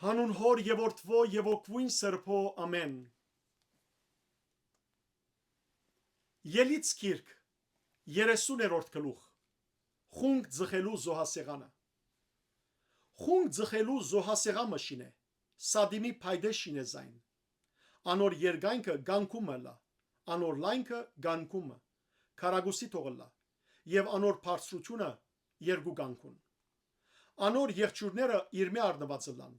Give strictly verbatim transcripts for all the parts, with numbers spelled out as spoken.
Անուն Հօր եւ Որդուոյ եւ Ոգուին Սրբոյ, ամէն։ Ելից գիրք, երեսուներորդ գլուխ։ Խունկ ձգելու զոհասեղանը։ Խունկ ձգելու զոհասեղան մը շինէ, Սատիմի փայտէ շինէ զայն։ Անոր երկայնքը կանկում մը ըլլայ, անոր լայնքը կանկում մը, քառակուսի թող ըլլայ, եւ անոր բարձրութիւնը երկու կանկուն։ Անոր եղջիւրները իրմէ առնուած ըլլան։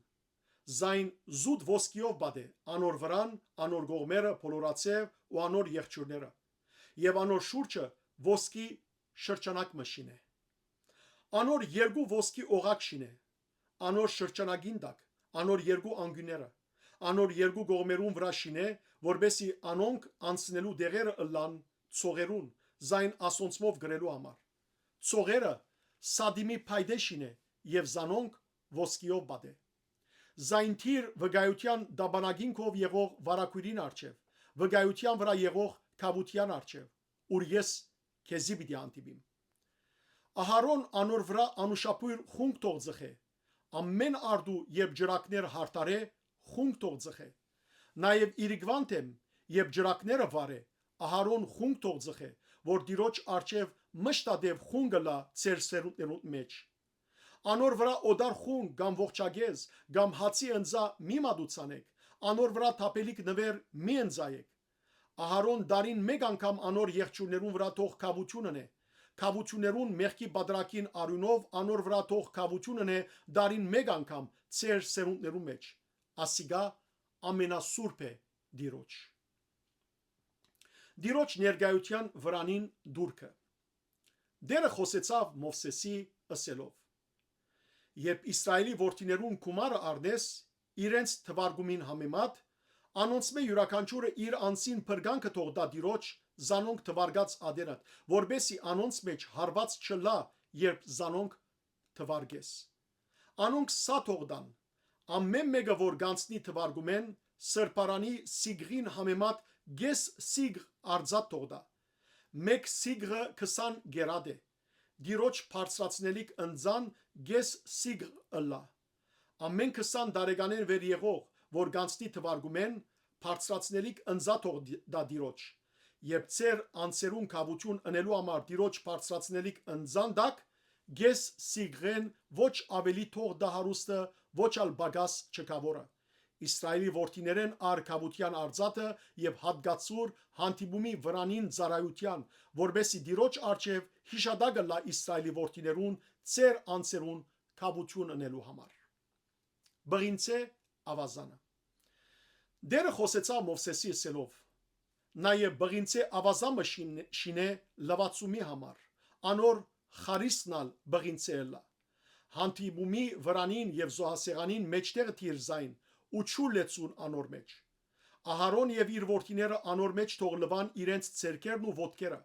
Զայն զուտ ոսկիով պատէ անոր վրան, անոր կողմերը, բոլորաձեւ ու անոր եղջիւրները, եւ անոր շուրջը ոսկի շրջանակ մը շինէ։ Անոր երկու ոսկի օղակ շինէ, անոր շրջանակին տակ, անոր երկու անկիւնները, անոր երկու կողմերուն վրայ շինէ, որպէսզի անոնք անցնելու տեղերը ըլլան ցողերուն, զայն ասոնցմով կրելու համար։ Ցողերը Սատիմի փայտէ շինէ եւ զանոնք ոսկիով պատէ։ Զայն դիր վկայութեան տապանագին քով եղող վարագոյրին առջեւ, վկայութեան վրայ եղող քաւութեան առջեւ, ուր ես քեզի պիտի հանդիպիմ։ Ահարոն անոր վրայ անուշաբոյր խունկ թող ձգէ, ամէն արտու երբ ճրագները յարդարէ, խունկ թող ձգէ։ Նաեւ իրիկուան դէմ, երբ ճրագները վառէ, Ահարոն խունկ թող ձգէ, որ Տիրոջ առջեւ մշտադէպ խունկ ըլլայ ձեր սերունդներուն մէջ։ Անոր վրայ օտար խունկ կամ ողջակեզ, կամ հացի ընծայ մի մատուցանէք, անոր վրայ թափելիք նուէր մի ընծայէք։ Ահարոն տարին մէկ անգամ անոր եղջիւրներուն վրայ թող քաւութիւն ընէ, քաւութիւններուն մեղքի պատրակին արիւնով անոր վրայ թող քաւութիւն ընէ տարին մէկ անգամ ձեր սերունդներուն մէջ։ Ասիկա ամենասուրբ է Տիրոջ։ Տիրոջ ներկայութեան վրանին տուրքը։ Տէրը խօսեցաւ Մովսէսի, ըսելով. «Երբ Իսրայէլի որդիներուն գումարը առնես, իրենց թուարկումին համեմատ, անոնցմէ իւրաքանչիւրը իր անձին փրկանքը թող տայ Տիրոջ, զանոնք թուարկած ատենդ, որպէսզի անոնց մէջ հարուած չըլլայ, երբ զանոնք թուարկես։ Անոնք սա թող տան. ամէն մէկը որ կանցնի թուարկումէն, սրբարանի սիգղին համեմատ կէս սիգղ արծաթ թող տայ։ Մէկ սիգղը քսան կերատ է։ Տիրոջ բարձրացնելիք ընծան կէս սիգղ ըլլայ։ Ամէն քսան տարեկանէն վեր եղող, որ կանցնի թուարկումէն, բարձրացնելիք ընծայ թող տայ Տիրոջ։ Երբ ձեր անձերուն քաւութիւն ընելու համար Տիրոջ բարձրացնելիք ընծան տաք, կէս սիգղէն ոչ աւելի թող տայ հարուստը, ոչ ալ պակաս չքաւորը։ Իսրայէլի որդիներէն առ քաւութեան արծաթը եւ յատկացուր հանդիպումի վրանին ծառայութեան, որպէսզի Տիրոջ առջեւ յիշատակ ըլլայ Իսրայէլի որդիներուն ձեր անձերուն քաւութիւն ընելու համար»։ Բղինցէ աւազանը։ Տէրը խօսեցաւ Մովսէսի, ըսելով. «Նաեւ բղինցէ աւազան մը շին-, շինէ լուացումի համար, անոր խարիսն ալ բղինցէ ըլլայ։ Հանդիպումի վրանին եւ զոհասեղանին մէջտեղը դիր զայն ու ջուր լեցուն անոր մէջ։ Ահարոն եւ իր որդիները անոր մէջ թող լուան իրենց ձեռքերն ու ոտքերը։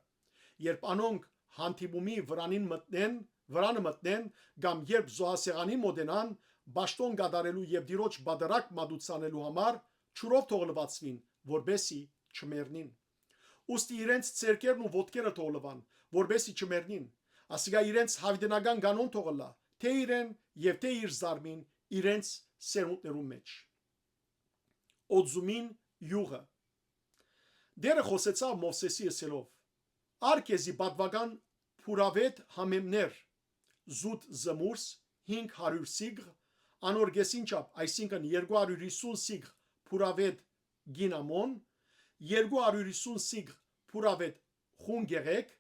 Երբ անոնք հանդիպումի վրանին մտնեն, վրանը մտնեն, կամ երբ զոհասեղանին մօտենան, պաշտօն կատարելու եւ Տիրոջ պատարագ մատուցանելու համար, ջուրով թող լուացուին, որպէսզի չմեռնին։ Ուստի իրենց ձեռքերն ու ոտքերը թող լուան, որպէսզի չմեռնին։ Ասիկա իրենց յաւիտենական կանոն թող ըլլայ, թէ իրեն եւ թէ իր զարմին, իրենց սերունդներուն մէջ»։ Օծումին իւղը։ Տէրը խօսեցաւ Մովսէսի, ըսելով. «Առ քեզի պատուական փուրավէտ համեմներ, զուտ զմուրս, հինգ հարիւր սիգղ, անոր կէսին չափ, այսինքն՝ երկու հարիւր յիսուն սիգղ փուրավէտ կինամոն, երկու հարիւր յիսուն սիգղ փուրավէտ խուն գեղեկ,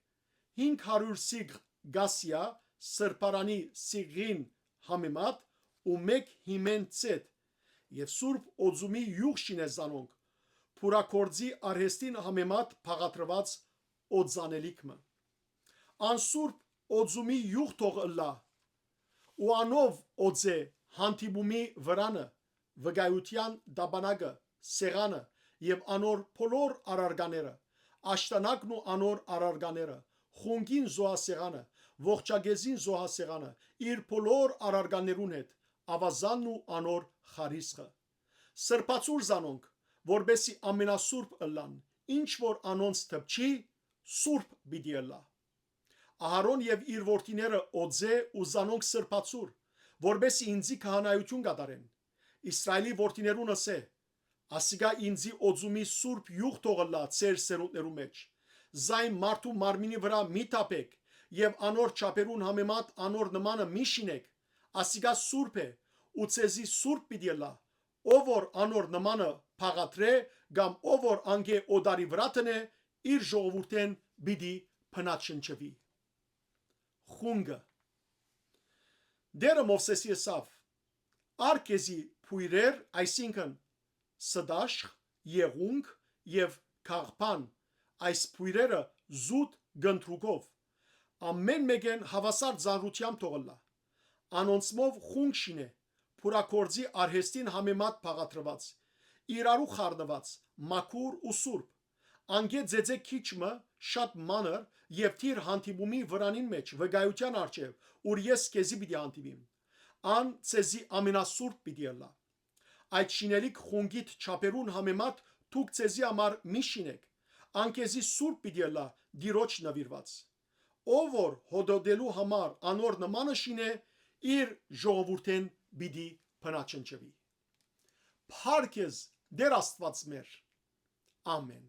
հինգ հարիւր սիգղ կասիա, սրբարանի սիգղին համեմատ, ու մէկ հիմեն ծեթ, եւ սուրբ օծումի իւղ շինէ զանոնք, փուրագործի արհեստին համեմատ բաղադրուած օծանելիք մը։ Անսուրբ օծումի իւղ թող ըլլայ, ու անով օծէ հանդիպումի վրանը, վկայութեան տապանակը, սեղանը եւ անոր բոլոր առարկաները, աշտանակն ու անոր առարկաները, խունկին զոհասեղանը, ողջակեզին զոհասեղանը, իր բոլոր առարկաներուն հետ, աւազանն ու անոր խարիսխը։ Սրբացուր զանոնք, որպէսզի ամենասուրբ ըլլան, ինչ որ անոնց դպչի, սուրբ պիտի ըլլայ։ Ահարոն եւ իր որդիները օծէ ու զանոնք սրբացուր, որպէսզի ինծի քահանայութիւն կատարեն։ Իսրայէլի որդիներուն ըսէ. «Ասիկա ինծի օծումի սուրբ իւղ թող ըլլայ ձեր սերունդներու մէջ։ Զայն մարդու մարմինի վրայ մի թափէք եւ անոր չափերուն համեմատ անոր նմանը մի շինէք։ Ասիկա սուրբ է ու ձեզի սուրբ պիտի ըլլայ։ Ով որ անոր նմանը բաղադրէ կամ ով որ անկէ օտարի վրայ դնէ, իր ժողովուրդէն պիտի բնաջնջուի»։ Խունկը։ Տէրը Մովսէսի ըսաւ. «Առ քեզի բոյրեր, այսինքն՝ ստաշղ, եղունգ եւ քաղբան, այս բոյրերը զուտ կնդրուկով, ամէն մէկէն հաւասար ծանրութեամբ թող ըլլայ։ Անոնցմով խունկ շինէ, փուռագործի արհեստին համեմատ բաղադրուած, իրարու խառնուած, մաքուր ու սուրբ։ Անկէ ծեծէ քիչ մը, շատ մանր, եւ դիր հանդիպումի վրանին մէջ, վկայութեան առջեւ, ուր ես քեզի պիտի հանդիպիմ։ Ան ձեզի ամենասուրբ պիտի ըլլայ։ Այդ շինելիք խունկիդ չափերուն համեմատ դուք ձեզի համար մի շինէք, ան քեզի սուրբ պիտի ըլլայ, Տիրոջ նուիրուած։ Ով որ հոտոտելու համար անոր նմանը շինէ, իր ժողովուրդէն պիտի բնաջնջուի»։ Փառք քեզ, Տէր Աստուած մեր։ Ամէն։